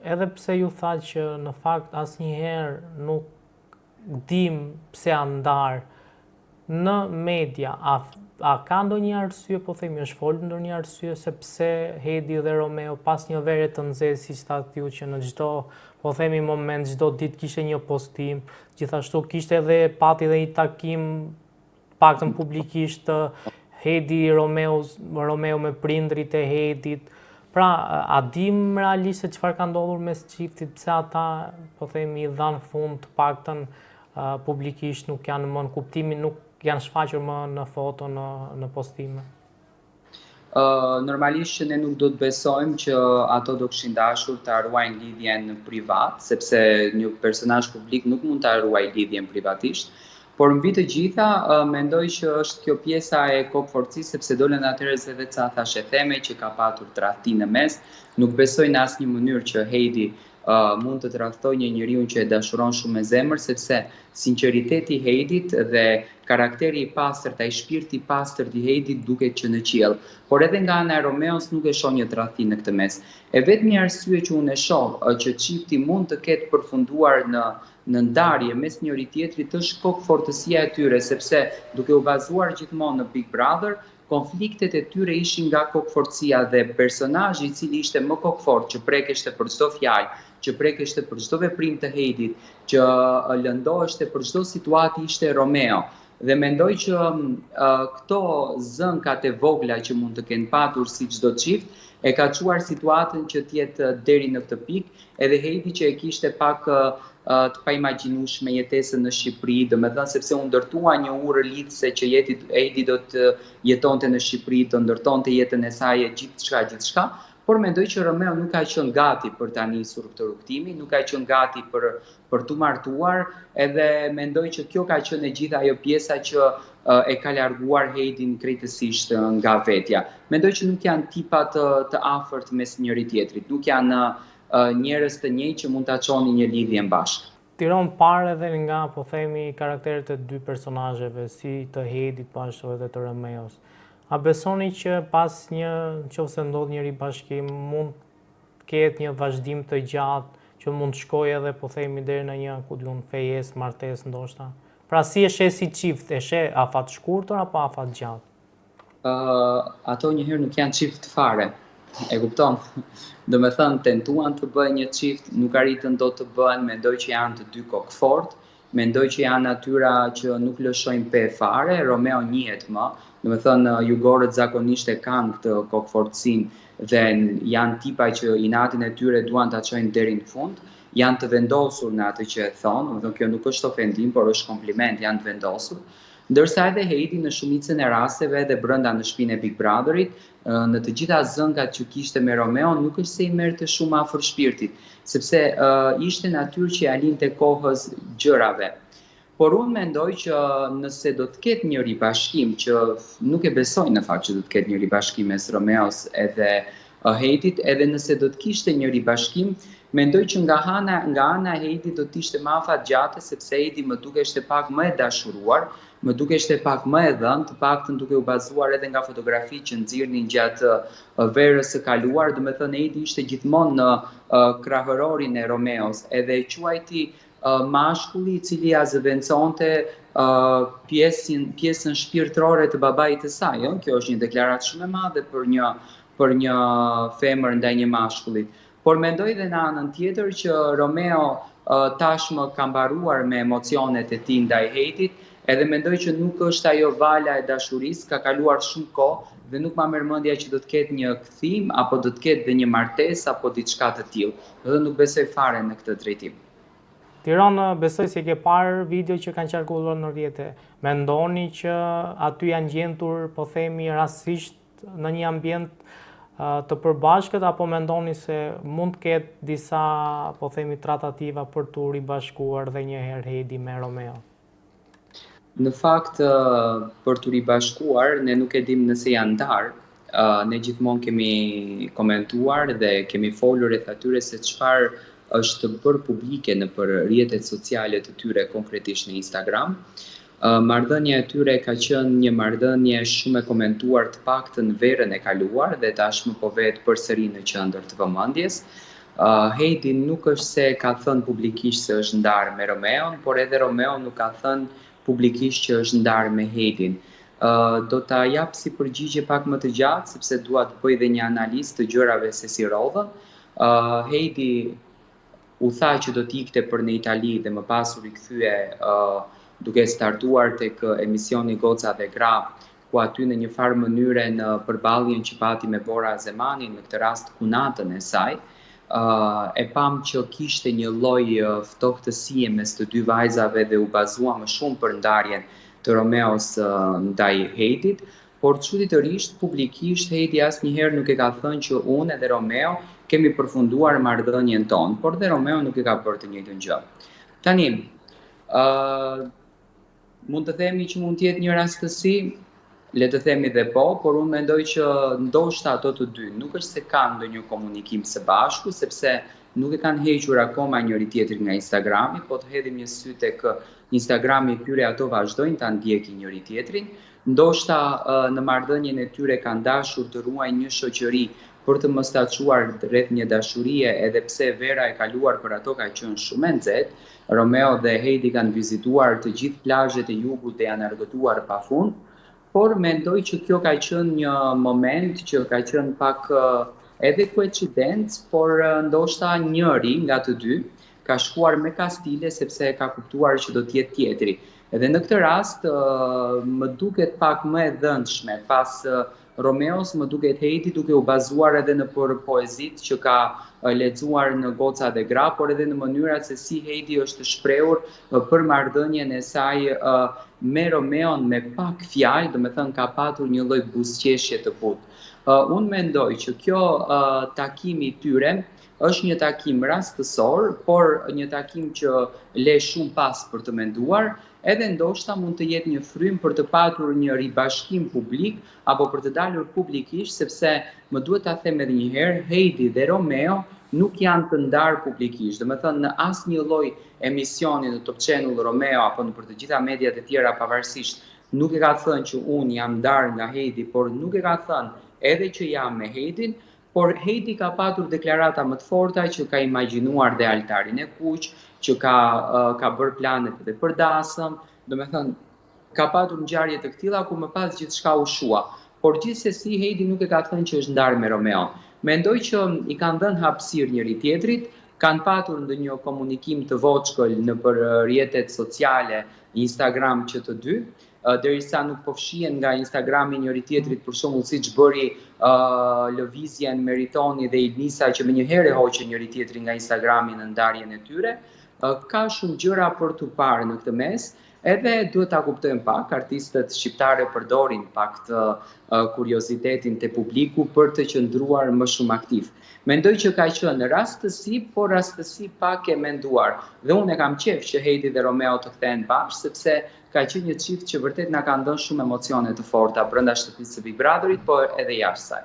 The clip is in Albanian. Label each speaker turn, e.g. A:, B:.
A: Edhe pse ju thatë që në fakt asnjëherë nuk dim pse janë ndarë në media, a, a ka ndonjë arsye, po themi, është folur ndonjë arsye se pse Heidi dhe Romeo pas një vere të nxehtë, siç thatë ju që në çdo, po themi moment, çdo ditë kishte një postim, gjithashtu kishte edhe pati dhe një takim paktën publikisht të Heidi Romeo, Romeo me prindrit e Heidit. Pra, a dim realisht se çfarë ka ndodhur mes çiftit, pse ata, po themi, i dhanë fund të paktën publikisht nuk janë më në kuptimin, nuk janë shfaqur më në foto, në në postime.
B: Uh, normalisht që ne nuk do të besojmë që ato do kishin dashur ta ruajnë lidhjen privat, sepse një personazh publik nuk mund ta ruajë lidhjen privatisht. Por mbi të gjitha, uh, mendoj që është kjo pjesa e kokëfortësisë, sepse dolën atëherë edhe ca thashetheme që ka patur tradhti në mes. Nuk besoj në asnjë mënyrë që Heidi uh, mund të tradhtojë një njeriu që e dashuron shumë me zemër, sepse sinqeriteti i Heidit dhe karakteri i pastërt, ai shpirti i pastërt i Heidit duket që në qiell. Por edhe nga ana e Romeos nuk e shoh një tradhti në këtë mes. E vetmja arsye që unë e shoh që çifti mund të ketë përfunduar në në ndarje mes njëri tjetrit është kokëfortësia e tyre, sepse duke u bazuar gjithmonë në Big Brother, Konfliktet e tyre ishin nga kokëfortësia dhe personazhi i cili ishte më kokëfortë, që prekeshte për çdo fjalë, që prekeshte për çdo veprim të Heidit, që lëndoheshte për çdo situatë ishte Romeo. Dhe mendoj që këto zënkat e vogla që mund të kenë patur si çdo çift, e ka çuar situatën që të jetë deri në këtë pikë, edhe Heidi që e kishte pak të paimagjinueshme jetesën në Shqipëri, domethënë sepse u ndërtua një urë lidhëse që jeti, Heidi do të jetonte në Shqipëri, të ndërtonte jetën e saj e gjithçka gjithçka, por mendoj që Romeo nuk ka qenë gati për ta nisur këtë rrugëtimin, nuk ka qenë gati për për t'u martuar, edhe mendoj që kjo ka qenë e gjitha ajo pjesa që e ka larguar Heidin krejtësisht nga vetja. Mendoj që nuk janë tipa të të afërt mes njëri tjetrit, nuk janë njerëz të njëjtë që mund ta çonin një lidhje bashkë.
A: Tiron parë edhe nga, po themi, karakteret e dy personazheve, si të Heidit, po ashtu edhe të Romeos. A besoni që pas një, qoftë se ndodh një ribashkim, mund të ketë një vazhdim të gjatë që mund të shkojë edhe, po themi, deri në një, ku di unë, fejesë, martesë ndoshta? Pra si e sheh si çift, e sheh afatshkurtër apo afatgjatë?
B: Uh, ato njëherë nuk janë çift fare. E kupton? Domethënë, tentuan të bëhen një çift, nuk arritën dot të bëhen, mendoj që janë të dy kokëfortë, mendoj që janë natyra që nuk lëshojnë pe fare, Romeo njihet më, domethënë, jugorët zakonisht e kanë këtë kokëfortësinë dhe janë tipa që inatin e tyre duan ta çojnë deri në fund, janë të vendosur në atë që e thonë, domethënë kjo nuk është ofendim, por është kompliment, janë të vendosur. Ndërsa edhe Heidi në shumicën e rasteve edhe brenda në shpinë e Big Brotherit, në të gjitha zënkat që kishte me Romeon nuk është se i merrte shumë afër shpirtit, sepse ishte natyrë që ia linte kohës gjërave. Por unë mendoj që nëse do të ketë një ribashkim, që nuk e besoj në fakt që do të ketë një ribashkim mes Romeos edhe Heidit, edhe nëse do të kishte një ribashkim, mendoj që nga ana nga ana e Heidit do të ishte më afatgjate sepse Heidi më dukeshte pak më e dashuruar, më dukeshte pak më e dhënë, të paktën duke u bazuar edhe nga fotografitë që nxirrnin gjatë verës së kaluar, domethënë Heidi ishte gjithmonë në krahërorin e Romeos, edhe e quajti mashkulli i cili ia zëvendësonte pjesën pjesën shpirtërore të babait të saj, ëh, kjo është një deklaratë shumë e madhe për një për një femër ndaj një mashkulli. Por mendoj dhe në anën tjetër që Romeo tashmë ka mbaruar me emocionet e tij ndaj Heidit, edhe mendoj që nuk është ajo vala e dashurisë, ka kaluar shumë kohë dhe nuk ma merr mendja që do të ketë një kthim apo do të ketë dhe një martesë apo diçka të tillë. Dhe nuk besoj fare në këtë drejtim.
A: Tiron, besoj se ke parë video që kanë qarkulluar në rrjete. Mendoni që aty janë gjendur, po themi, rastësisht në një ambient të përbashkët apo mendoni se mund të ketë disa, po themi, tratativa për t'u ribashkuar dhe një herë Heidi me Romeo?
B: Në fakt, për t'u ribashkuar, ne nuk e dimë nëse janë ndarë. Ne gjithmonë kemi komentuar dhe kemi folur rreth atyre se çfarë është bërë publike nëpër rrjetet sociale të tyre, konkretisht në Instagram. Marrëdhënia e tyre ka qenë një marrëdhënie shumë e komentuar të paktën verën e kaluar dhe tashmë po vehet përsëri në qendër të vëmendjes. Heidi nuk është se ka thënë publikisht se është ndarë me Romeon, por edhe Romeo nuk ka thënë publikisht që është ndarë me Heidin. Do ta jap si përgjigje pak më të gjatë, sepse dua të bëj dhe një analizë të gjërave se si rrodhën. Heidi u tha që do të ikte për në Itali dhe më pas u rikthye duke startuar tek emisioni Goca dhe Gra, ku aty në një farë mënyre në përballjen që pati me Bora Zemanin, në këtë rast kunatën e saj, e pamë që kishte një lloj ftohtësie mes të dy vajzave dhe u bazua më shumë për ndarjen të Romeos ndaj Heidit, por çuditërisht publikisht Heidi asnjëherë nuk e ka thënë që unë edhe Romeo kemi përfunduar marrëdhënien tonë, por dhe Romeo nuk e ka bërë të njëjtën gjë. Tani, ë mund të themi që mund të jetë një rastësi, le të themi dhe po, por unë mendoj që ndoshta ato të dy nuk është se kanë ndonjë komunikim së bashku, sepse nuk e kanë hequr akoma njëri tjetrin nga Instagrami, po të hedhim një sy tek Instagrami i tyre ato vazhdojnë ta ndjekin njëri tjetrin. Ndoshta në marrëdhënien e tyre kanë dashur të ruajnë një shoqëri për të mos ta çuar rreth një dashurie edhe pse vera e kaluar për ato ka qenë shumë e nxehtë. Romeo dhe Heidi kanë vizituar të gjithë plazhet e jugut dhe janë argëtuar pafund, por mendoj që kjo ka qenë një moment që ka qenë pak edhe koincidencë, por ndoshta njëri nga të dy ka shkuar me kastile sepse e ka kuptuar që do të jetë tjetri. Edhe në këtë rast më duket pak më e dhëndshme pas Romeos më duket Heidi duke u bazuar edhe nëpër poezitë që ka lexuar në Goca dhe Gra, por edhe në mënyrat se si Heidi është shprehur për marrëdhënien e saj me Romeon me pak fjalë, domethënë ka patur një lloj buzëqeshje të butë. Unë mendoj që kjo takimi i tyre është një takim rastësor, por një takim që le shumë pas për të menduar, edhe ndoshta mund të jetë një frymë për të patur një ribashkim publik apo për të dalur publikisht, sepse më duhet ta them edhe një herë, Heidi dhe Romeo nuk janë të ndarë publikisht. Domethënë në asnjë lloj emisioni në Top Channel Romeo apo nëpër të gjitha mediat e tjera pavarësisht nuk e ka thënë që unë jam ndarë nga Heidi, por nuk e ka thënë edhe që jam me Heidin, Por Heidi ka patur deklarata më të forta që ka imagjinuar dhe altarin e kuq, që ka ka bërë planet edhe për dasëm, domethënë ka patur ngjarje të këtilla ku më pas gjithçka u shua. Por gjithsesi Heidi nuk e ka thënë që është ndarë me Romeon. Mendoj që i kanë dhënë hapësirë njëri tjetrit, kanë patur ndonjë komunikim të voçkël nëpër rrjetet sociale, Instagram që të dy, derisa nuk po fshihen nga Instagrami i njëri tjetrit, për shembull siç bëri uh, lëvizjen Meritoni dhe Ilnisa që menjëherë e hoqën njëri tjetrin nga Instagrami në ndarjen e tyre, uh, ka shumë gjëra për t'u parë në këtë mes, edhe duhet ta kuptojmë pak, artistët shqiptare përdorin pak të uh, kuriozitetin te publiku për të qëndruar më shumë aktiv. Mendoj që ka qenë rastësi, por rastësi pak e menduar. Dhe unë e kam qejf që Heidi dhe Romeo të kthehen bashkë, sepse Ka qenë një çift që vërtet na kanë dhënë shumë emocione të forta brenda shtëpisë së Big Brotherit, por edhe jashtë saj.